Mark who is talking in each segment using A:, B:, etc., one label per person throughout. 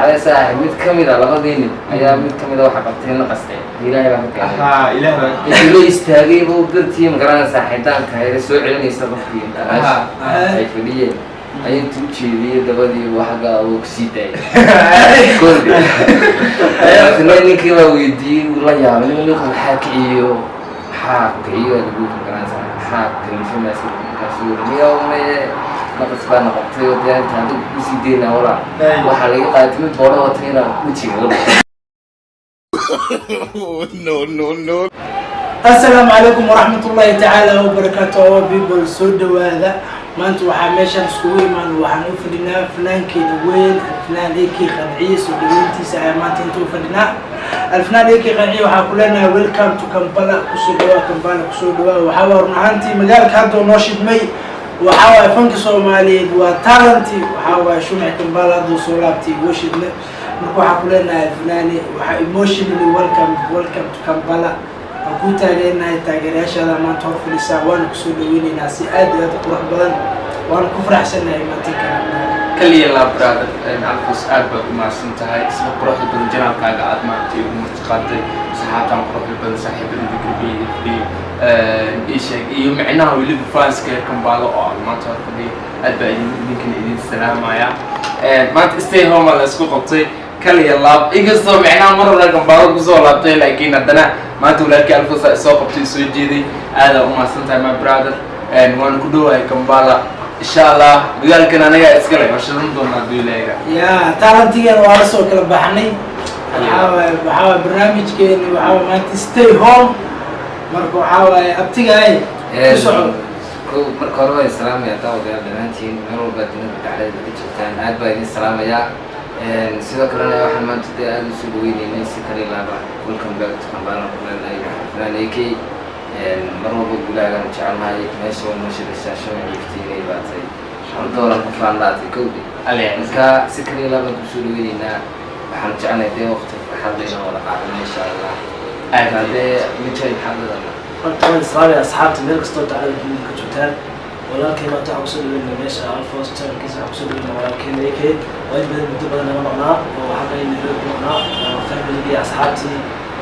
A: Dhacday, saaxib, mid ka mid a labadii nin ayaa mid ka mid a waxa qabtay naqaste. Ilaahay baa ka keenay.
B: Haa, Ilaah baa.
A: Intuu la istaagay buu birtii, magaranaysaa, xaydaanka hayre soo celinaysa qofkii meesha ay fadhiyeen ayuu intuu u jeediyey dabadii buu xagga uu kusii daayay. Dabeetna ninkii baa weydiiyey, wuu la yaabay, ninku maxaa kiciyo, maxaa kiciyo lagu, magaranaysaa, maxaa kalifay markaasuu yiri, niyow maye, naqas baa noqotay oo dee inta adigu kusii daynaa walaa waxaa laga qaatay mid boodho wata inaan wejiga uga dhufto.
C: No, no, no.
D: Asalaamu calaykum waraxmat ullaahi tacaala wabarakaatu. Our people, soo dhawaada. Maanta waxaa meeshaan iskugu imaan, waxaan u fadhinaa fanaankeena weyn, Alfanaan AK Qanciye. Soo dhaweyntiisa ayaa maanta inta u fadhinaa. Alfanaan AK Qanciye, waxaa ku leenahay welcome to Kampala. Kusoo dhawaa Kampala, kusoo dhawaa. Waxaa waa run ahaantii magaalka hadda oo noo shidmay. Waxaa waaye fanka Soomaaliyeed waa talent. Waxaa waaye shumac Kampala hadduu soo laabtay igoo shidmay. Marka waxaa ku leenahay, alfanaani, waxaa emotionally welcome, welcome to Kampala. Waan kuu taageernahay, taageerayaashaada maanta hor fadhisaa, waana kusoo dhaweyneynaa si aad iyo aad u qurux badan, waana ku faraxsanahay maatinka.
B: Kaliya laa, brother Alfos, aad baad u mahadsan tahay sida quruxda badan channelkaaga aad maaragtay igu martiqaaday, saxaabtan quruxda badan, saaxiibadayda garbiyada fadhiyay, ii sheeg iyo micnaha weliba fanska reer Kambaalo oo aan maanta hor fadhiyay, aad baa idinkana idin salaamaya. Maanta stay home aa la isku qabtay, kaliya laab, inkastoo micnaha mar hore Kambaalo kusoo laabtay, laakiin haddana maanta walaalkii Alfos aa isoo qabtay, isoo jeeday. Aad aa u mahadsan tahay, my brother. Waan ku dhowahay Kambala. Insha Allah magaalkan anagaa iskale, waa shidan doonaa hadduu Ilaahay yidhaah.
D: Ya, talentigeena waa lasoo kala baxnay. Waxaa waaye barnaamijkeeni waxaa waaye maanta stay home. Marka waxaa waaye, abtigaay, ku soco.
A: Kow, marka hore waa idin salaamaya daawadayaal dhammaantiin, meel walba dunida dacaladeeda ka joogtaan, aad baa idin salaamayaa. Sidoo kalena waxaan maanta dee aada usoo dhaweyneynay si kale laaba, welcome back to Kampala ku leenahay Fanaan AK. Mar walba guulaagaan jecelnahay. Meesha waa noo shidaysaa, shamay iftiinay baatay, doolan ku faanlaatay kowdi. Marka si kale laabaan kusoo dhaweyneynaa. Waxaan jecelnahay dee waqti farxad leh inaan wada qaadano, insha Allah. Marka dee mijay, maxaad leedahay?
E: Horta waan islaamaya asxaabta meel kastoo dacalada dunida ka joogtaan. Walaalkay maanta waxaan kusoo dhaweynaa meesha Alfos channelkiisa, waxaan kusoo dhaweynaa walaalkeena AK oo in badan, muddo badan naga maqnaa oo xagga Nairobi ku maqnaa oo familigii asxaabtii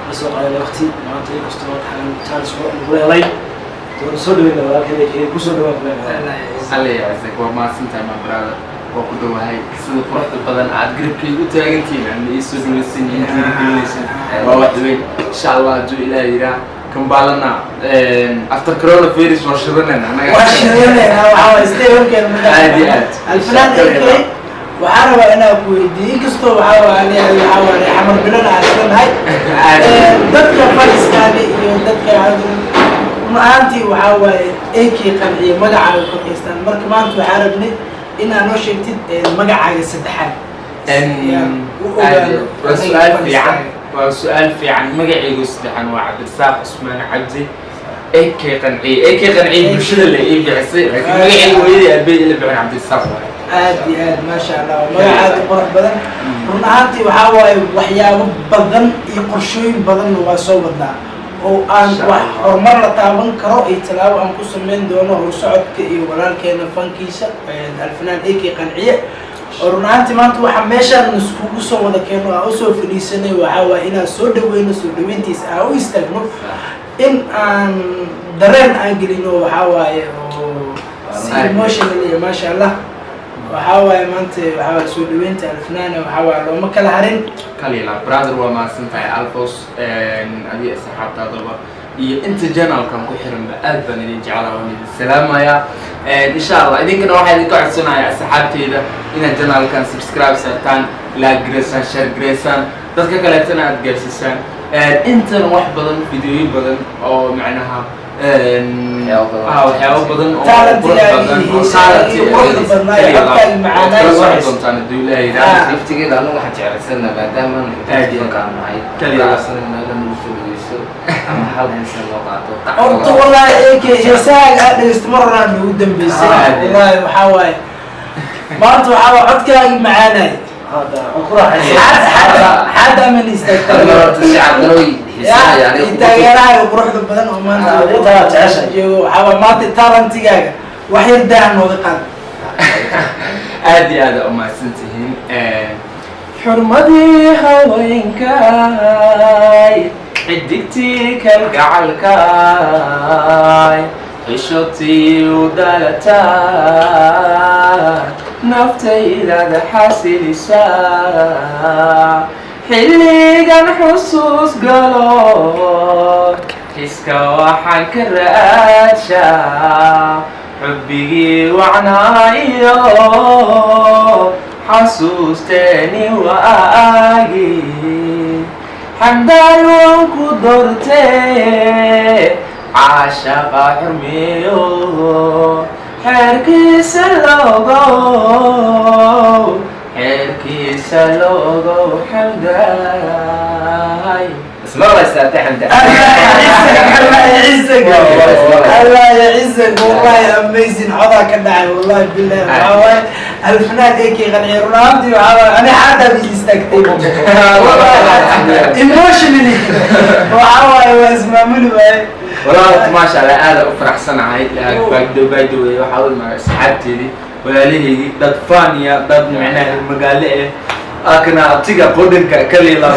E: la soo qaadanay waqti. Maanta inkastoo maanta xaggan chance nagula helay, waan soo dhaweynaa walaalkeena AK. Kusoo dhawaan kuleenahay.
B: Alle yacizak, waa mahadsantahay, my brother. Waa ku dhowahay. Sida quruxda badan aad garabkaygu taagantihiin, aadna ii soo dhaweysan, ii dhiirigelinaysan, waa wax weyn. Insha Allah hadduu Ilaah yidhaah, Kambalana after coronavirus waa shidanayna anaga.
D: Waa shidanayna. Waxaa waaye stay homekeena markaa.
B: Aad iyo aad.
D: Alfanaan AK, waxaa rabaa inaan ku weydiiyo, inkastoo waxaa waa aniga waxaa waaye xamar bilana aan isla nahay, dadka fariskaani iyo dadka run ahaantii waxaa waaye AK Qanciye magacaaga korkaystaan. Marka maanta waxaa rabnay inaa noo sheegtid magacaaga saddexaad. U ogaano.
B: Waa su-aal fiican, waa su-aal fiican. Magacaygu saddexan waa Cabdirasaaq Cusmaan Cabdi. AK Qanciye, AK Qanciye bulshada la ii bixisay, laakiin magacaygu hooyadii aabay ila bixin Cabdirasaaq waaye.
D: Aad iyo aad, maasha Allah, waa magac aad u qurux badan. Run ahaantii waxaa waaye waxyaabo badan iyo qorshooyin badanna waa soo wadnaa oo aan wax horumar la taaban karo iyo tallaabo aan ku sameyn doono horsocodka iyo walaalkeena fankiisa, Alfanaan AK Qanciye, oo run ahaantii maanta waxaa meeshaan iskugu soo wada keeno, aan usoo fadhiisanay, waxaa waaye inaan soo dhaweyno, soo dhaweyntiisa aan u istaagno, in aan dareen aan gelino. Waxaa waaye oo si emotional iyo maasha Allah. Waxaa waaye maanta waxaa waaye soo dhaweynta alfanaana waxaa waaye looma kala harin.
B: Kalila brother, waa mahadsan tahay Alfos, adiga asxaabtaadaba iyo inta channelkan ku xiranba aad baan idin jeclaa, waan idin salaamayaa. Insha Allah idinkana waxaa idinka codsanaya, asxaabteyda, inaad channelkan subscribe saartaan, like gareysaan, share gareysaan, dadka kaleetana aad gaarsiisaan. Intana wax badan, videoyin badan oo macnaha waxyaabo badan oo qurux badan oo talent
D: iyo quruxda badnaa iyo codkaaga macaanaa.
B: Kala socon doontaan hadduu Ilaahay yidhaahdo.
A: Laftigeeda anagu waxaan jeclaysanaa, maadaama
B: Aad iyo aad.
A: fankaan nahay,
B: Kaliya.
A: codsanayna in nagu soo dhaweyso ama hal heesa loo qaato.
D: Horta wallahi AK, heesahaaga aad dhegeysto mar horaan noogu dambeysay. Wallahi waxaa waaye maanta waxaa waaye codkaagi macaanay.
E: Hadda waan ku raaxaysan.
D: Xaada aman istaagtaa.
A: Horta shacabkana way xiisanayaan.
D: Ya, taageerahaaga quruxda badan oo maanta
E: Ah, intaa jeceshahay.
D: joogo, waxaa waaye maanta talentigaaga wax yar daaha nooga qaad.
B: Aad iyo aad aa umahadsan tihiin. Xurmadii haweenkaay, xidigtii kalgacalkaay, xishotii u dhalataa, naftaydaada xasilisaa. Xilligan xusuus galo, xiska waxaan ka raadshaa xubbigii wacnaayo xasuusteeni waagi. Xamdaay, waan ku doortee, caashaqa xurmeeyo, xeerkiisa loogow, xeerkiisa loogow, Xamdaay.
A: Isma waysaatay, Xamda.
D: الله يعزك، الله يعزك، والله amazing. Codaa ka dhacay, wallahi billahi. Waxaa waaye alfanaan Eekay Qanciye. Run ahaantii waxaa waaye ani xataa bi istaagtay emotionally. Waxaa waaye waa ismaamuli waaye.
B: Walaa, maasha Allah, aada u faraxsanahay. By the way, waxaa u imaaday asxaabteedii, walaalahaygii, dad faniya, dad micnaha magaalo eh akana abtiga qodhanka kaliya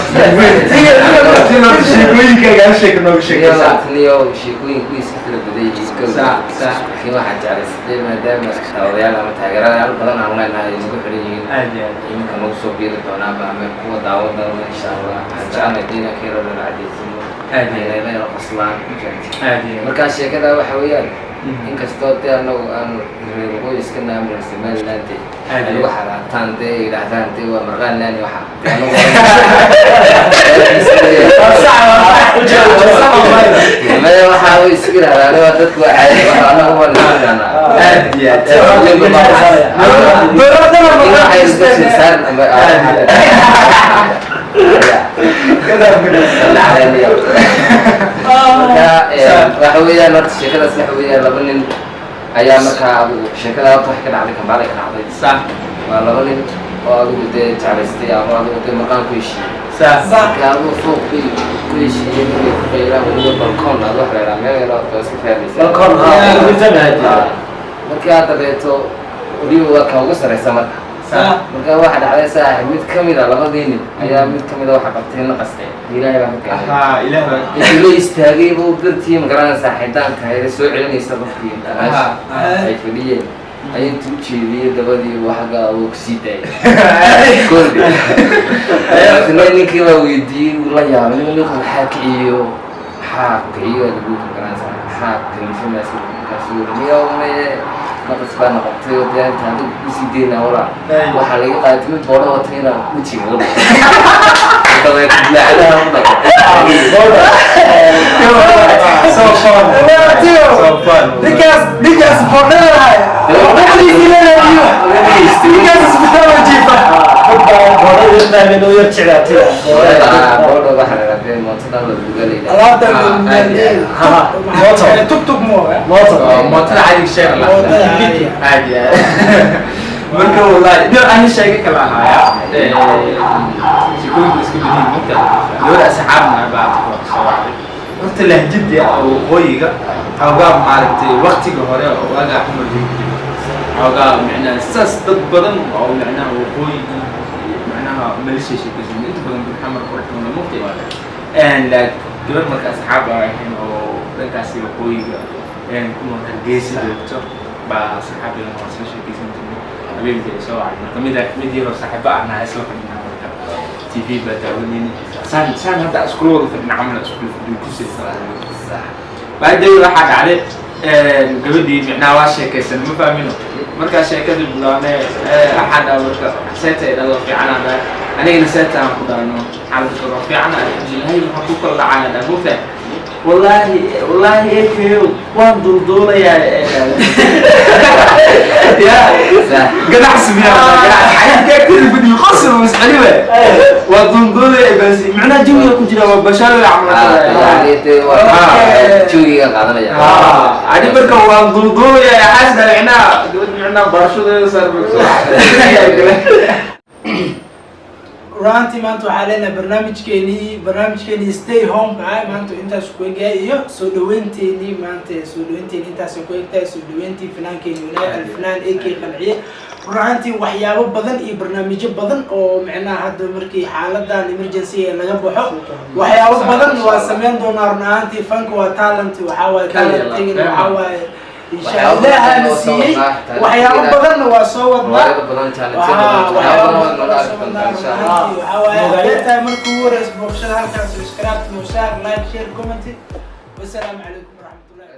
B: sheekooyinkaaga hal sheeko nooga sheekaysaa.
A: Niyo, sheekooyinku iska kala badan yihiin.
B: Sax.
A: Laakiin waxaa jeclaysatay maadaama daawadayaal ama taageerayaal badan aan leenahay ay nagu xiran yihiin,
B: Aad iyo aad.
A: iminka nagu soo biiri doonaaba ama kuwa daawan doona, insha Allah, waxaan jecelnahay dee inaan ka yaro dhalo cadeysano,
B: Aad iyo aad.
A: aynayla yaro qoslaan.
B: Aad iyo aad.
A: Markaa sheekada waxa weeyaan, inkastoo dee anagu aanu reer waqooyi iska naamina Somaliland,
B: Aad
A: ay
B: iyo
A: ugu xaraataan, dee yidhaahdaan dee waa marqaan laani, waxa dee anagu maya waxa way iska yidhahdaan waa dadku waa caadi, waxa anagu waa naqaanaa.
B: Aad iyo aad.
A: Waxay iska sii saaran ama marka waxa weeyaan, horta sheekadaas waxa weeyaan laba nin ayaa markaa adigu sheekada horta wax ka dhacday Kambaale ka dhacday. Waa laba nin oo adigu dee jeclaystay ama adigu dee maqaan ku heshiiyey. Marka adigu fooq bay ku heshiiyeen inay ku qaylaan, weliba balkoon aad wax la yidhaha meel yaro oo iska fahmaysa.
E: Balkoon, ha.
A: Markaa dabeeto weliba waa ka ugu sarreysa. Marka marka waxa dhacday, saaxib, mid kamid a labadii nin ayaa mid kamid a waxa qabtay naqaste, Ilaahay baa ka keenay.
B: Haa, Ilaah baa.
A: Intuu la istaagay buu birtii, magaranaysaa, xidaanka hayda soo celinaysa qofkii meesha ay fadhiyeen ayuu intuu u jeediyey dabadii buu xagga uu kusii daayay. Dabeetna ninkii baa weydiiyey, wuu la yaabay, ninku maxaa kiciyo, maxaa kiciyo lagu, magaranaysaa, maxaa kalifay markaasuu yiri, niyow maye, naqas baa noqotay oo dee inta adigu kusii daynaa walaa waxaa laga qaaday mid boodho wata inaan wejiga uga dhaqo, dabeet dilaacadaha u dhaqo.
B: So fun. So fun.
D: Ninkaas boodhada lahay, xuquuqdiisii leedahay, ninkaas isbitaal jiifa.
A: Boodho waxaa la rabay mootadan la dugalayna.
D: Alaabta.
E: Mooto.
D: Tuk tuk mo.
B: Mootada caadiga sheega la.
D: Mootada caadiga.
B: Aad iyo aad. Marka wallahi nin ani sheega kala ahaaya, sheekooyinku iska badan mugta. Gabadha asxaabna baa soo wacday. Horta lahjada oo waqooyiga xoogaa, maaragtay, waqtiga hore oo waagaa Xumar joogi jiray, xoogaa micnaha saas dad badan oo micnaha waqooyigii micnaha malisha sheekaysan inta badan dad Xamar ku dhex nool mugtay. Like gabar marka asxaab aan ahayn oo dhankaasi waqooyiga ku nool, Hargeysa joogto, baa saxaabigan waa soo sheekaysan jirnay. Habeenkii ay soo wacday marka mid yaroo saaxiibo ah nahay, isla fadhinaa marka TV baa daawanayna, saan saan hadda iskula wada fadhina camal, iskula fadhiyo tusaysa. Baadii waxaa dhacday gabadhii micnaha waa sheekaysan, ma fahmino. Markaa sheekadii bilaabnay, waxaa dhaha marka seeta ay dhalo fiicanaa dhahay, anigana seeta aan ku dhahno xaaladda kale waa fiican, alxamdulilahi. Maxaa ku kala dhacaya dhaha mugta? Wallaahi wallaahi ekeyo, waan duulduulayaa ya ganacsi miyaa ganacsi xayaadka agteeda fadhiyo qosol masceli waay, waa duulduulaya bas micnaha jawiga ku jira waa bashaar camal.
A: Jawiga qaadanaya.
B: Ani marka waan duulduulaya xaasna micnaha gabadh micnaha barashadeeda saar.
D: Runtii maanta waxaa leenahay barnaamijkeenii stay home ah maanta intaas ku egyahay, iyo soo dhaweynteennii maanta, soo dhaweynteeni intaas ku egtahay, soo dhaweyntii fanaankeenii wanaag, alfanaan AK Qanciye. Run ahaantii waxyaabo badan iyo barnaamijyo badan oo micnaha hadda markii xaaladan emergency ee laga baxo, waxyaabo badan waa sameyn doonaa. Run ahaantii fanka waa talent, waxaa waaye talentigana waxaa waaye insha
A: Waxyaabo badan
D: Ilaahana
A: oo soo
D: siiyey.
A: wadnaa, xitaa
D: Waxyaabo badanna waa soo wadnaa.
A: Riwaayado badan, challenge badan, waxyaabo badan waa nala arki doontaa insha Allah.
D: Waxaa waaye hadday tahay markii ugu horeysa booqashada halkan, subscribe, share, like, share, comment. Wasalaamu calaykum waraxmatullahi.